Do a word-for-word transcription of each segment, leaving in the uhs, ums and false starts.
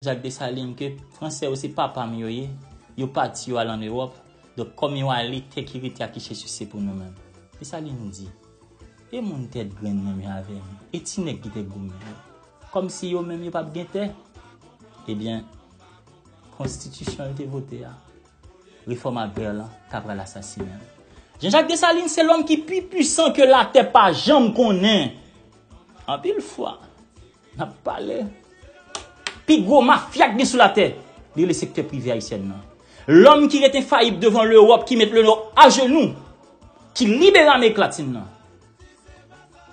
Jacques Dessalines ke Fransè yo se papa m yo ye, yo pati yo al ann Ewòp, donk kòm yo ale, tè ki rete a ki chèche se pou nou menm. Dessalines di, e moun tèt grenn menm yo avè m, e ti nèg ki te goumen yo, kòmsi yo menm yo p ap gen tè? Ebyen, konstitisyon yo te vote a, refòm agrè lan ta pral asasinen l. Jean-Jacques Dessalines se lòm ki pi pwisan ke latè pa janm konnen. Anpil fwa, n ap pale. Pi gwo mafya k gen sou latè, li rele sektè prive ayisyèn nan. Lòm ki ret enfayib devan Lewòp, ki met Lewòp ajenou, ki libere Amerik Latin nan.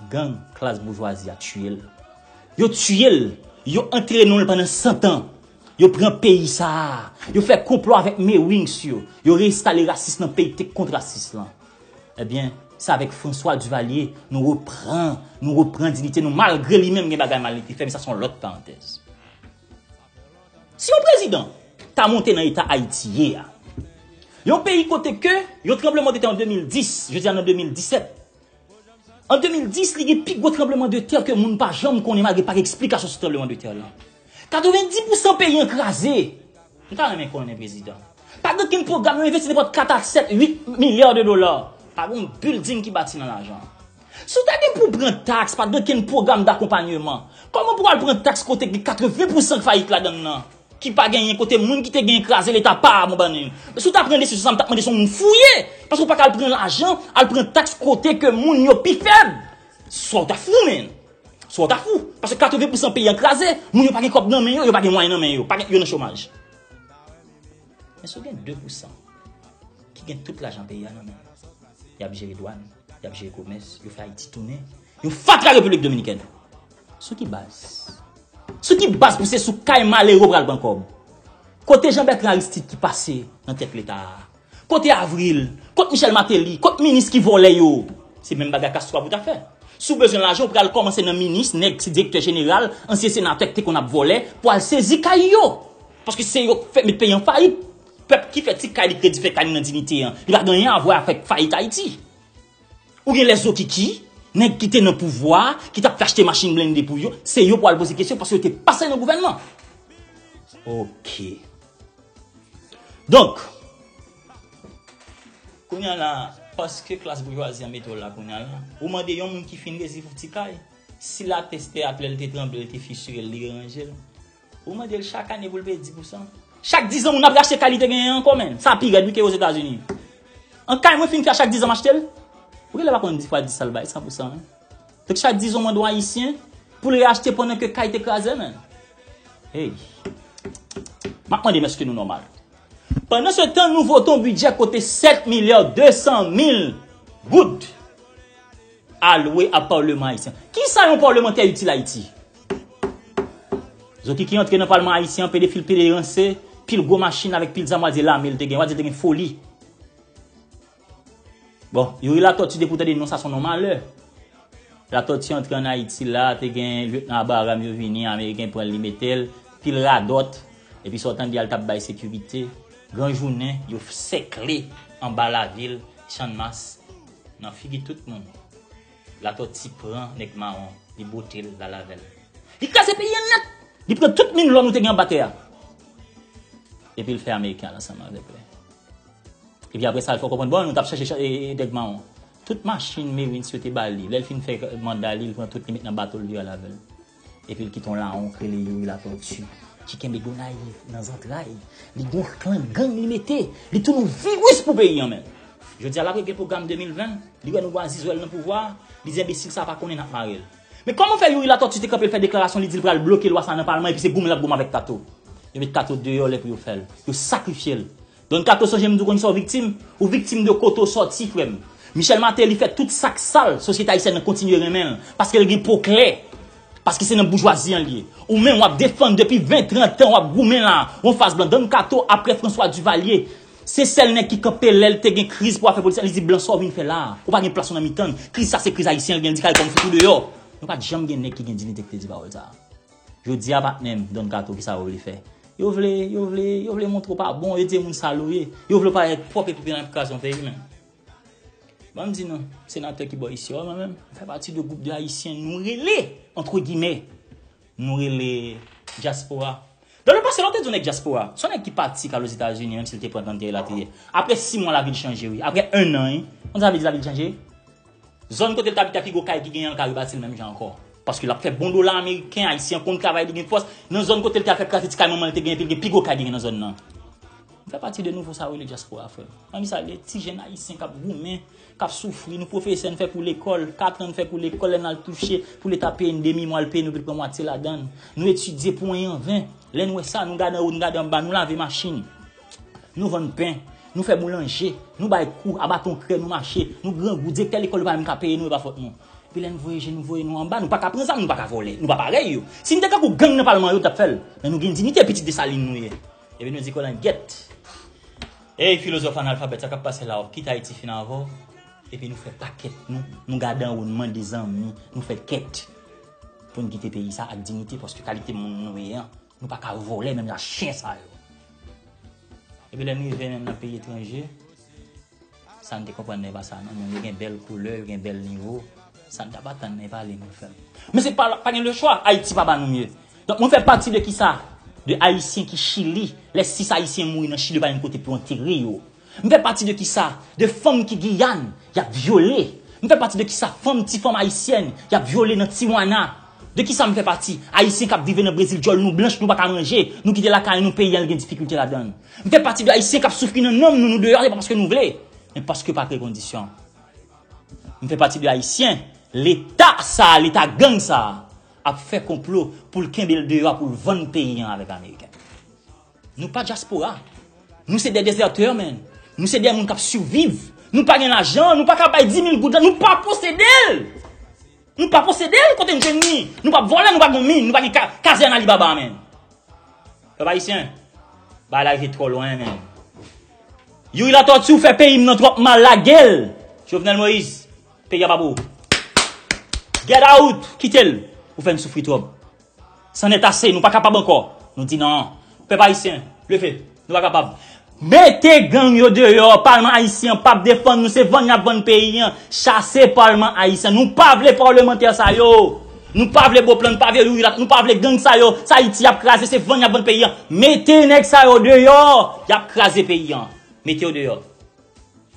Gang, klas boujwazi a tiye l. Yo tiye l, yo antre nou l pandan san tan. Yo pran peyi sa a. Yo fè konplo avèk Mewings yo. Yo reyinstale rasis nan peyi k te kont rasis lan. Ebyen, se avèk François Duvalier nou repran, nou repran diyite nou, malgre li menm gen bagay mal li te fè, men sa se yon lòt parantèz. Si yon prezidan ta monte nan eta Ayiti ye a, yon peyi kote ke yon tranbleman de tè an de mil dis, jodi a n an de mil disèt, an de mil dis, li gen pi gwo tranbleman de tè ke moun pa janm konnen, malgre pa gen eksplikasyon sou tranbleman de tè lan. Katrevenndis pousan peyi an kraze. M ta renmen konnen, prezidan. Pa gen okenn pwogram, yo envesti nenpòt kat a sèt, uit milya de dola. Pa gen yon building ki bati nan lajan. Si w ta gen pou pran taks, pa gen okenn pwogram dakonpanyeman. Kòman pou w al pran taks kote gen katreven pousan k fayit ladan l nan? Ki pa genyen, kote moun ki te genyen kraze, leta pa abandone yo. Si w ta pran desizyon sa, m t ap mande se yon moun fou w ye. Paske w pa ka al pran lajan, al pran taks kote ke moun yo pi fèb. Swa w ta fou, menn. Swa w ta fou. Paske katreven pousan peyi an kraze, moun yo pa gen kòb nan men yo, yo pa gen mwayen nan men yo, pa gen, yo nan chomaj. Men si w gen de pousan ki gen tout lajan peyi a nan men yo, y ap jere dwàn, y ap jere komès, yo fè Ayiti tounen yon fatra Repiblik Dominikèn. Sou ki baz? Sou ki baz pou se sou kay malere w pral pran kòb? Kote Jean Bertrand Aristide ki pase nan tèt leta a? Kote Avril? Kot Michel Martelly? Kot minis ki vòlè yo? Se menm bagay Castro ap ou ta fè. Si w bezwen lajan, ou pral kòmanse nan minis, nèg ki direktè jeneral, ansyen senatè ki te konn ap vòlè, pou al sezi kay yo. Paske se yo k fè met peyi an fayit. Pèp ki fè ti kay li kredi fè kay li nan diyite an, li pa gen anyen a vwè avèk fayit Ayiti. Ou gen lèzokiki, nèg ki te nan pouvwa, ki t ap fè achte machin blende pou yo, se yo pou al poze kesyon paske yo te pase nan gouvènman. Ok. Donk, kounye a la, paske klas boujwazi an mete w la kounye a la, ou mande yon moun ki fin rezi pou ti kay, si latè se te ap lè l te tranble, l te fisire l, li ranje l. Ou mande l chak ane pou l peye dis pousan. Chak diz an, moun ap rachte kay li te genyen ankò, menn. Sa pi rèd, wi, ke Ozetazini. An kay mwen fin fè a chak diz an, m achte l. Ou genlè pa konn dis fwa dis sa l bay, san pousan, menn. Donk, chak diz an, mande yon Ayisyen pou l reachte pandan ke kay te kraze, menn. Hey. M ap mande m èske nou nòmal. Pandan se tan, nou vote yon bidjè kote sèt milya de san mil goud alwe a Palman ayisyen. Kisa yon palmantè itil Ayiti? Zokiki antre nan Palman ayisyen an, pedofil, pede ranse, pil gwo machin avèk pil zam, w a di lame l te gen, w a di l te gen foli. Bon, Youri Latortue, depi w tande non sa, se yon non malè. Latortue antre ann Ayiti la, te gen lyetnan Abraham yo vini, Ameriken pran l, li mete l, pil radòt, epi sa w tande a l t ap bay sekirite. Gran jounen, yo sèkle anba lavil, Channmas, nan figi tout moun. Latortue pran nèg mawon, li bwote l, l al avè l. Li kraze peyi a nèt! Li pran tout min lò nou te gen anba tè a. Epi l fè Ameriken al ansanm avèk li. Epi apre sa, l fè w konprann, bon, nou t ap chache cha- e, e, nèg mawon. Tout machin Mewins yo te ba li. Lè l fin fè manda li, l pran tout, li met nan bato, l vire al avè l. Epi l kite yon lawon k rele Youri Latortue, ki kenbe Gonayiv nan zantray. Li gon klan gang li mete. Li tounen yon viris pou peyi an menm. Jodi a, l ap regle pwogram de mil ven, li wè nou gon Azizwèl nan pouvwa a, li di enbesil sa a pa konnen n ap mare l. Men kòman fè Youri Latortue te kanpe l fè deklarasyon, li di l pral bloke lwa sa a nan palman, epi se goumen l ap goumen avèk Kato? Yo met Kato deyò lè pou yo fè l. Yo sakrifye l. Don Kato, sonje m di w konn sa w viktim? Ou viktim de kote w sòti, frè m. Michel Martelly fè tout sa k sal, sosyete ayisyèn nan kontinye renmen l, paske l gen po klè, paske se nan boujwazi an l ye. Ou menm, w ap defann depi ven, trant tan, w ap goumen la, w anfas blan. Don Kato, apre François Duvalier, se sèl nèg ki kanpe lè l te gen kriz pou afè politik, li di, blan, sa w vin fè la a? Ou pa gen plas ou nan mitan n. Kriz sa, se kriz ayisyen, l gen, l di, Caricom fout ou deyò. Nou pa t janm gen nèg ki gen diyite ki te di pawòl sa a. Jodi a, patnè m, Don Kato, kisa yo vle fè? Yo vle, yo vle, yo vle montre w pa bon, yo di e moun sal ou ye. Yo vle w parèt pwòp epi pran kraze yon peyi menm. Ban m di nou, senatè ki bò isi a, mwen menm, m fè pati de gwoup de Ayisyen, nou rele, entre guillemets, nou rele dyaspora. Dans le passé, lè w te di yon nèg dyaspora, se yon nèg ki pati k al Ozetazini, menm si l te pran trant te latriye. Apre sis mwa, lavi l chanje, wi. Apre en an, wi. Konn sa vle di lavi l chanje? Zòn kote l t abite a, pi gwo kay ki genyen an, l ka rebati l menm jan ankò. Paske l ap fè bon dola ameriken, ayisyen an konn travay, li gen fòs. Nan zòn kote l te al fè kraze ti kay manman l te gen, epi l gen pi gwo kay ki gen nan zòn nan. M fè pati de nouvo sa yo rele dyaspora, frè m. Anvi sa, le ti jèn ayisyen k ap goumen, k ap soufri, nou pwofesè, n fè kou lekòl, katran n fè kou lekòl, lè n al touche, pou Leta peye n demi mwa, l peye nou, epi l pran mwatye ladan l. Nou etidye pou anyen an ven. Lè n wè sa, nou gade anwo, nou gade anba, nou lave machin. Nou vann pen, nou fè boulanje, nou bay kou, a baton krè nou mache, nou grangou, direktè lekòl yo pa menm ka peye nou, e pa fòt nou. Epi lè n voye je, nou voye nou anba, nou pa ka pran zam, nou pa ka vòlè, nou pa parèy yo. Si n te tankou gang nan palman yo, n t ap fè l. Men nou gen diyite, pitit Desalin nou ye. Epi nou di kolangyèt. Ey, filozòf analfabèt, sa k ap pase la, w ap kite Ayiti fin avè w. Epi nou fè pakèt, nou, nou gade anwo, nou mande zanmi, nou fè kèt. Pou n kite peyi sa ak diyite, paske kalite moun nou ye an, nou pa ka vòlè menm jan chen sa yo. Epi lè n rive nan peyi etranje, sa n te konprann nan e pa sa non, men yo gen bèl koulè, yo gen bèl nivo, sa n t ap atann nan e pa li nou fè l. Men se pa, pa gen lechwa, Ayiti pa ba nou mye. Donk mwen fè pati de kisa? De Ayisyen ki Chili, lè sis Ayisyen mouri nan Chili, yo pa gen kote pou antere yo. M fè pati de kisa? De fanm ki Giyàn, y ap vyole. M fè pati de kisa? Fanm, ti fanm ayisyèn, y ap vyole nan Tijuana. De kisa m fè pati? Ayisyen k ap vive nan Brezil, djòl nou blanch, nou pa ka manje, nou kite lakay nou, peyi an gen difikilte ladan l. M fè pati de Ayisyen k ap soufri nan nanm nou, nou deyò, se pa paske nou vle, men paske pa kreye kondisyon. M fè pati de Ayisyen, Leta sa, Leta gang sa, ap fè konplo pou l kenbe l deyò, pou l vann peyi an avèk Ameriken. Nou pa dyaspora. Nou se de dezètè, menn. Nou se de moun k ap siviv. Nou pa gen lajan, nou pa ka bay dis mil goud la, nou pa posede l. Nou pa posede l, kote n jwenn li? Nou p ap vòlè, nou pa gen min, nou pa gen ka-, kazèn Alibaba, menn. Pèp ayisyen, bagay la rive twò lwen, menn. Youri Latortue, ou fè peyi m nan twòp mal, lage l. Jovenel Moïse, peyi a pa pou ou. Get out, kite l. Ou fè n soufri twòp. C'en est assez, nou pa kapab ankò. Nou di non. Pèp ayisyen, leve. Nou pa kapab. Mete gang yo deyò. Palman ayisyen p ap defann nou. Se vann y ap vann peyi an. Chase palman ayisyen. Nou pa vle palmantè sa yo. Nou pa vle Beauplan, nou pa vle Youri Latortue, nou pa vle gang sa yo. Sa Ayiti y ap kraze, se vann y ap vann peyi an. Mete nèg sa yo deyò. Y ap kraze peyi an. Mete yo deyò.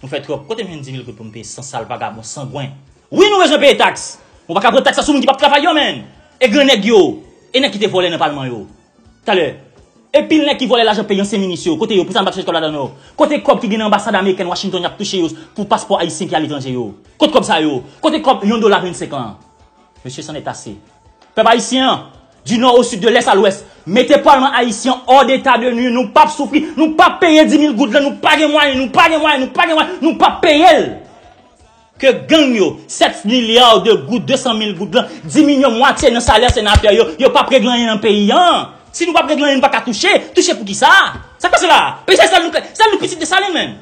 Nou fè twòp. Kote m jwenn dis mil goud pou m peye san sal, vagabon, sangwen? Wi, nou bezwen peye taks. Ou pa ka pran taks la sou moun ki p ap travay yo, menn. E gran nèg yo. E nèg ki te vòlè nan palman yo. Talè. E pil nèg ki vòlè lajan peyi, ansyen minis yo. Kote yo? Pou sa n p ap chèche kòb ladan yo. Kote kòb ki gen nan anbasad amerikèn, Washington, y ap touche yo pou paspò ayisyen ki aletranje yo? Kote kòb sa yo? Kote kòb yon dola vennsenk lan? Mesye, c'en est assez. Pèp ayisyen an, du nord au sud, de l'est à l'ouest, mete palman ayisyen hors d'état de nuire. Nou p ap soufri, nou p ap peye dis mil goud lan, nou pa gen mwayen, nou pa gen mwayen, nou pa gen mwayen, nou p ap peye l. Ke gang yo, sèt milya de goud, de san mil goud lan, diminye mwatye nan salè senatè yo, yo p ap regle anyen nan peyi an. Si nou p ap regle anyen, nou pa ka touche, touche pou kisa? Sa k pase la? Peyi sa, sèl nou, sèl nou pitit Desalin, menn.